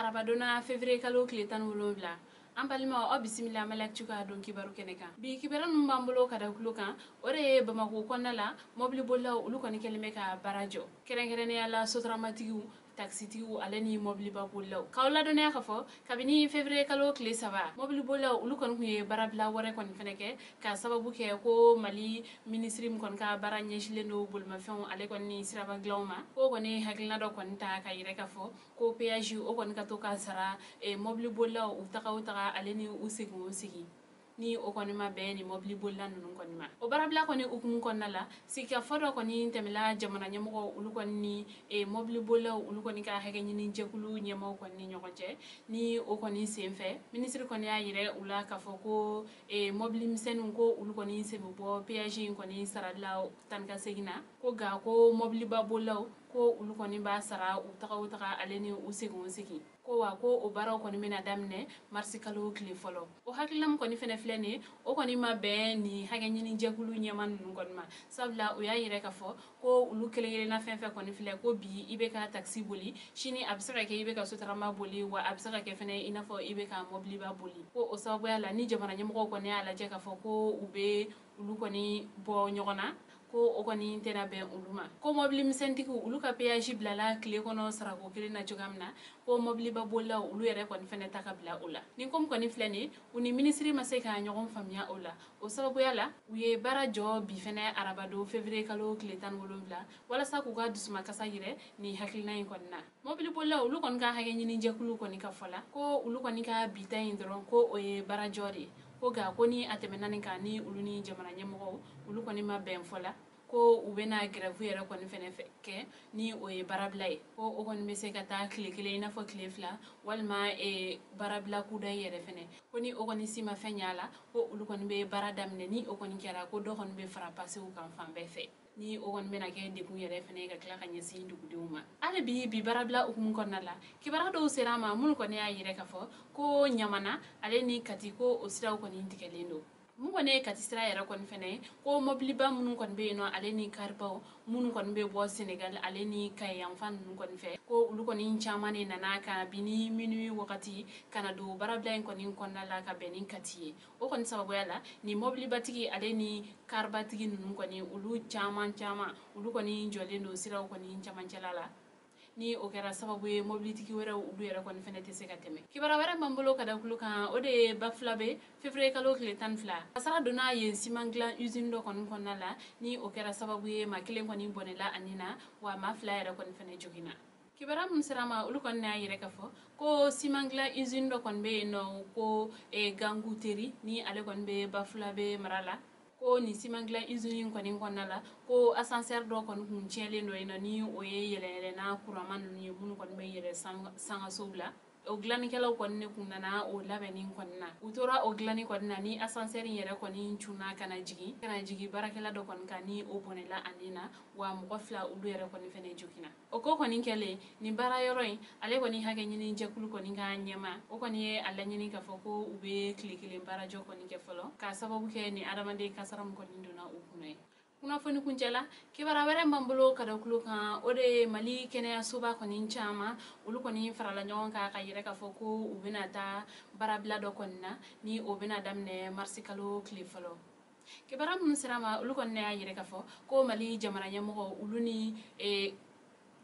Arabadon na, février kalo tile 17, an balimaw, aw bisimila Mali Actu ka don kibaru kɛnɛ kan. Bi kibaru ninnu b'an bolo ka da kulo kan, o de ye Bamako kɔnɔna la, mobili bolilaw olu kɔni kɛlen bɛ ka baara jɔ, kɛrɛnkɛrɛnnenya la sotaramatigiw, takisitigiw ale ni mɔbiliba bolilaw. K'aw ladɔnniya k'a fɔ kabini février kalo tile 3, mɔbili bolilaw olu kɔni tun ye baarabila wɛrɛ kɔni fɛnɛ kɛ, ka sababu kɛ ko Mali minisiri min kɔni ka baara ɲɛsilen don bolimafɛnw ale kɔni ni siraba dilanw ma, ko kɔni hakilina dɔ kɔni ta ka yɛrɛ k'a fɔ ko péage o kɔni ka to ka sara mɔbili bolilaw u taga o taga ale ni u segin o segin. Ni o kɔni ma bɛn ni mɔbili bolila ninnu kɔni ma, o baarabila kɔni hukumu kɔnɔna la, sigikafɔ dɔ kɔni tɛmɛla jamana ɲɛmɔgɔ olu kɔni ni mɔbili bolilaw olu kɔni ka hakɛ ɲini jɛkulu ɲɛmaaw kɔni ni ɲɔgɔn cɛ. Ni o kɔni senfɛ, minisiri kɔni y'a yɛrɛ u la k'a fɔ ko mɔbili misɛnninw ko olu kɔni sen bɛ bɔ péage in kɔni sarali la tan ka segin na, ko nka ko mɔbiliba bolilaw ko olu kɔni b'a sara u taga o taga ale ni u segin o segin, ko wa ko o baaraw kɔni bɛna daminɛ marisi kalo tile fɔlɔ. O hakilina min kɔni fɛnɛ filɛ nin ye, o kɔni ma bɛn nin hakɛ ɲini jɛkulu ɲɛma ninnu kɔni ma, sabula u y'a yɛrɛ k'a fɔ ko olu kelen kelenna fɛn fɛn kɔni filɛ, ko bi i bɛ ka takisi boli, sini a bɛ se ka kɛ i bɛ ka sotarama boli, wa a bɛ se ka kɛ fɛnɛ i n'a fɔ i bɛ ka mɔbiliba boli. Ko o sababuya la, ni jamana ɲɛmɔgɔw kɔni y'a lajɛ k'a fɔ ko u bɛ olu kɔni bɔ ɲɔgɔn na, ko o kɔni tɛna bɛn olu ma. Ko mɔbili misɛntigiw olu ka péage bilala tile kɔnɔ sarako kelen na cogoya min na, ko mɔbiliba bolilaw olu yɛrɛ kɔni fɛnɛ ta ka bila o la. Ni ko min kɔni filɛ nin ye, u ni minisiri ma se ka ɲɔgɔn faamuya o la. O sababuya la, u ye baara jɔ bi fɛnɛ arabadon, février kalo tile 17, walasa k'u ka dusumakasa yɛrɛ nin hakilina in kɔni na. Mɔbili bolilaw olu kɔni ka hakɛ ɲini jɛkulu kɔni ka fɔ la, ko olu kɔni ka bi ta in dɔrɔn, ko o ye baara jɔ de ye, ko nka ko ni a tɛmɛna nin kan, ni olu ni jamana ɲɛmɔgɔw olu kɔni ma bɛn fɔ la, ko u bɛna grève yɛrɛ kɔni fɛnɛ kɛ, ni o ye baarabila ye, ko o kɔni bɛ se ka taa tile 1 i n'a fɔ tile 2, walima baarabila kuda yɛrɛ fɛnɛ. Ko ni o kɔni si ma fɛn ɲɛ a la, ko olu kɔni bɛ baara daminɛ. Ni o kɔni kɛra, ko dɔ kɔni bɛ fara pasew kan fan bɛɛ fɛ, ni o kɔni bɛna kɛ degun yɛrɛ fɛnɛ ka tila ka ɲɛsin dugudenw ma. Hali bi, bi baarabila hukumu kɔnɔna la, kibaruya dɔw sera a ma minnu kɔni y'a yɛrɛ k'a fɔ ko Ɲamana ale ni Kati, ko o siraw kɔni tigɛlen don. Mun kɔni ye Kati sira yɛrɛ kɔni fɛnɛ ye, ko mɔbiliba minnu kɔni bɛ yen nɔ ale ni karibaw minnu kɔni bɛ bɔ Senegal ale ni Kayi yanfan ninnu kɔni fɛ, ko olu kɔni caman de nana ka bi ni minuit wagati ka na don baarabila in kɔni kɔnɔna la ka bɛn ni Kati ye. O kɔni sababuya la, ni mɔbilibatigi ale ni karibatigi ninnu kɔni, olu caman caman olu kɔni jɔlen don siraw kɔni camancɛla la. Ni o kɛra sababu ye, mobilitigi wɛrɛw olu yɛrɛ kɔni fɛnɛ tɛ se ka tɛmɛ. Kibaruya wɛrɛ b'an bolo ka da kulo kan, o de ye Bafulabe, février kalo tile 12, kasara donna yen siman dilan usine dɔ kɔni kɔnɔna la. Ni o kɛra sababu ye, maa kelen kɔni bɔnɛla a nin na, wa maa 2 yɛrɛ kɔni fɛnɛ joginna. Kibaruya min sera ma, olu kɔni y'a yɛrɛ k'a fɔ ko siman dilan usine dɔ kɔni bɛ yen nɔ, ko Gangu Teri, ni ale kɔni bɛ Bafulabe mara la, ko nin siman dilan usine in kɔni kɔnɔna la, ko ascenseur dɔ kɔni kun tiɲɛlen dɔ yen nɔ, ni o ye yɛlɛyɛlɛnna kurama ninnu ye minnu kɔni bɛ yɛlɛ sangasow la. O dilannikɛlaw kɔni ne kun nana o labɛnni kɔni na. U tora o dilanni kɔni na, ni ascenseur in yɛrɛ kɔni cunna ka na jigin baarakɛla dɔ kɔni kan, ni o bɔnɛla a nin na, wa mɔgɔ 2 olu yɛrɛ kɔni fɛnɛ joginna. O ko kɔni kɛlen, nin baara yɔrɔ in ale kɔni hakɛ ɲini jɛkulu kɔni ka ɲɛma, o kɔni ye a laɲini k'a fɔ ko u bɛ tile 1 baarajɔ kɔni kɛ fɔlɔ, k'a sababu kɛ ni adamaden kasara min kɔni donna u kunna ye. Kunnafoni kuncɛ la, kibaruya wɛrɛ b'an bolo ka da kulo kan, o de ye Mali kɛnɛyasoba kɔni caman olu kɔni farala ɲɔgɔn kan ka yɛrɛ k'a fɔ ko u bɛna taa baarabila dɔ kɔni na, ni o bɛna daminɛ marisi kalo tile fɔlɔ. Kibaruya minnu sera ma, olu kɔni y'a yɛrɛ k'a fɔ ko Mali jamana ɲɛmɔgɔ olu ni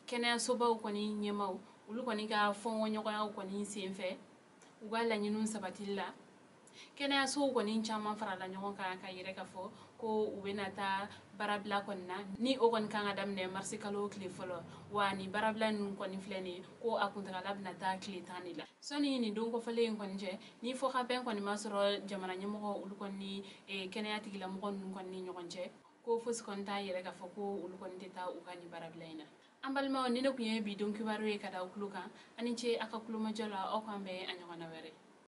kɛnɛyasobaw kɔni ɲɛmaw olu kɔni ka fɔɲɔgɔnyaw kɔni senfɛ, u ka laɲiniw sabatili la, kɛnɛyasow kɔni caman farala ɲɔgɔn kan ka yɛrɛ k'a fɔ ko u bɛna taa baarabila kɔni na, ni o kɔni kan ka daminɛ marisi kalo tile fɔlɔ. Wa nin baarabila ninnu kɔni filɛ nin ye, ko a kuntagala bɛna taa tile 10 de la. Sɔnni nin don kɔfɛlen in kɔni cɛ, ni fɔkabɛn kɔni ma sɔrɔ jamana ɲɛmɔgɔ olu kɔni ni kɛnɛya tigilamɔgɔ ninnu kɔni ni ɲɔgɔn cɛ, ko fosi kɔni t'a yɛrɛ k'a fɔ ko olu kɔni tɛ taa u ka nin baarabila in na. An balimaw, ni ne tun ye bi don kibaru ye ka da aw tulo kan. Ani ce a ka kulomajɔ la. Aw k'an bɛn a ɲɔgɔnna wɛrɛ.